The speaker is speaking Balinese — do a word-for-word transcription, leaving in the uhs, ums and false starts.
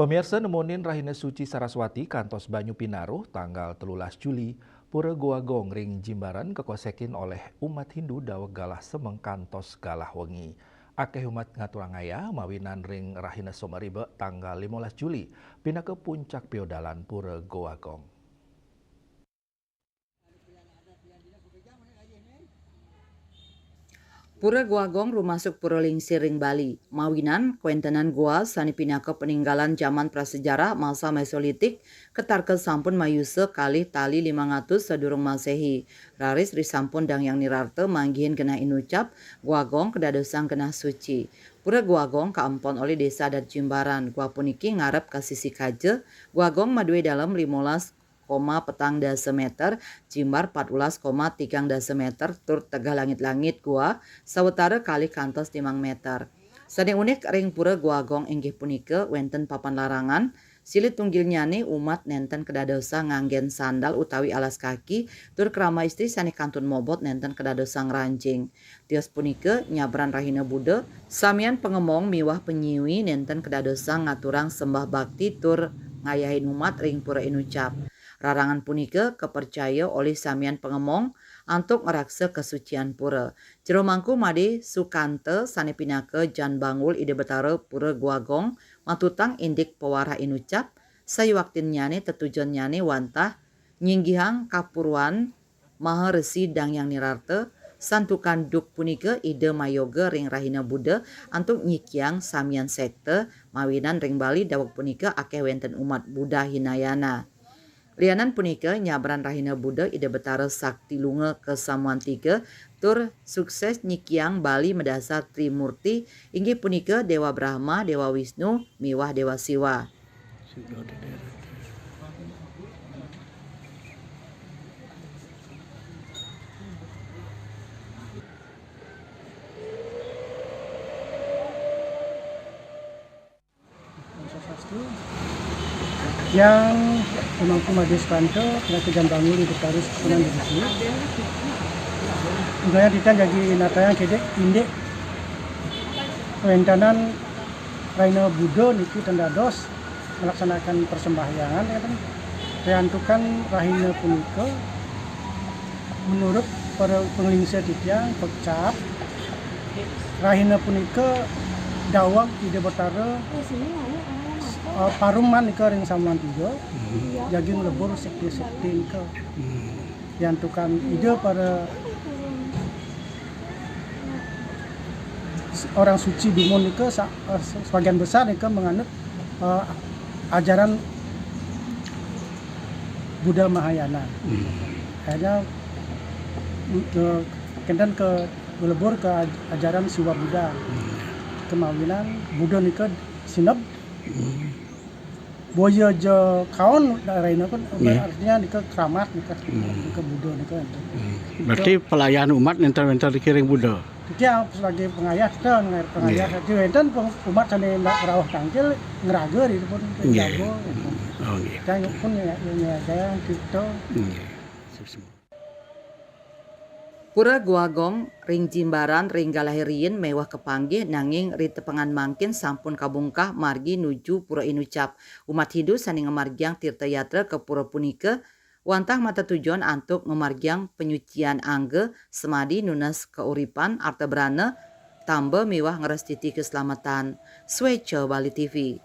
Pemirsa, nemonin Rahina Suci Saraswati kantos banyu pinaruh tanggal telulas Juli, Pura Goagong ring Jimbaran kakosekin oleh umat Hindu daweg galah semeng kantos galah wengi. Akeh umat ngaturang ayah mawinan ring Rahina Somariba tanggal limolas Juli, pinaka puncak piodalan Pura Goagong. Pura Goagong rumasuk pura lingsir ring Bali. Mawinan, kawentenan goa sane pinaka paninggalan jaman prasejarah masa Mesolitik, katarka sampun mayusa kalih tali limang atus sadurung Masehi. Raris risampun Dang Hyang Nirarta manggihin genah inucap, Goagong kadadosang genah suci. Pura Goagong kaempon olih Desa Adat Jimbaran. Goa puniki ngarep ka sisi kaja. Goagong madue dalem limolas koma petang dasa meter, jimbar patbelas koma tigang dasa meter, tur tegeh langit-langit goa sawatara kalih kantos limang meter. Sane unik ring Pura Goagong inggih punika wenten papan larangan, silih tunggilnyane umat nenten kadadosang nganggen sandal utawi alas kaki, tur krama istri sane kantun mobot nenten kadadosang ngranjing. Tios punika nyabran rahina Buda, samian pangemong miwah panyiwi nenten kadadosang ngaturang sembah bakti tur ngayahin umat ring pura inucap. Rarangan punika kapercaya olih samian pangemong antuk ngraksa kasucian pura. Jero Mangku Made Sukanta sane pinaka Jan Bangul Ida Betara Pura Goagong matutang indik pawarah inucap, sayuwaktinnyane tetujonnyane wantah nyinggihang kapurwan Maha Resi Dang Hyang Nirarta, santukan duk punika Ida mayoga ring rahina Buda antuk nyikiang samian sekta, mawinan ring Bali daweg punika akeh wenten umat Buddha Hinayana. Lianan punika, nyabran rahina Buda Ida Betara Sakti Lunga Kesamuan Tiga tur sukses nyikiang Bali madasar Trimurti, inggih punika Dewa Brahma, Dewa Wisnu, miwah Dewa Siwa. Yang pemangku Made Sukanta, kena Jan Bangul Ida Betara Kesamuan Tiga. Udaya kita jagi natayang kedik indik kawentanan rahina Buda niki ten dados melaksanakan persembahyangan, ya kan? Riantukan rahina punika, menurut para panglingsir titiang, pekcap, rahina punika daweg Ida Betara, eh, paruman nika ring Samuan Tiga, jagi nglebur sekti-sekti nika. Riantukan Ida para orang suci dumun nika sa-, eh, sebagian besar nika menganut, eh, ajaran Buddha Mahayana. Akhirnya, eh, kenten ke nglebur ke aj-, ajaran Siwa Buddha. Kemawinan Buddha nika sineb. Boya ja kaon daerah ini kan, artinya nika keramat nika, nika Buddha nika. Berarti pelayan umat nenten-nenten dikiring Buddha. Kita sebagai pengayah kita, pengayah. Nggih. Jadi wenten peng-, umat sane ndak rauh tangkil ngeraga di pun. Nggih. Jago. Oh, nggih. Dan pun ya, ya, ya, kita. Nggih. Sip, sip. Pura Goagong ring Jimbaran ring galahe riin meweh kapanggih, nanging ritepengan mangkin sampun kabungkah margi nuju Pura Inucap. Umat Hindu sane ngamargiang tirta yatra ka pura punika wantah matetujon antuk ngamargiang panyucian angga, semadi, nunas kauripan, arta brana, tamba miwah ngrastiti kaslametan. Swecha Bali T V.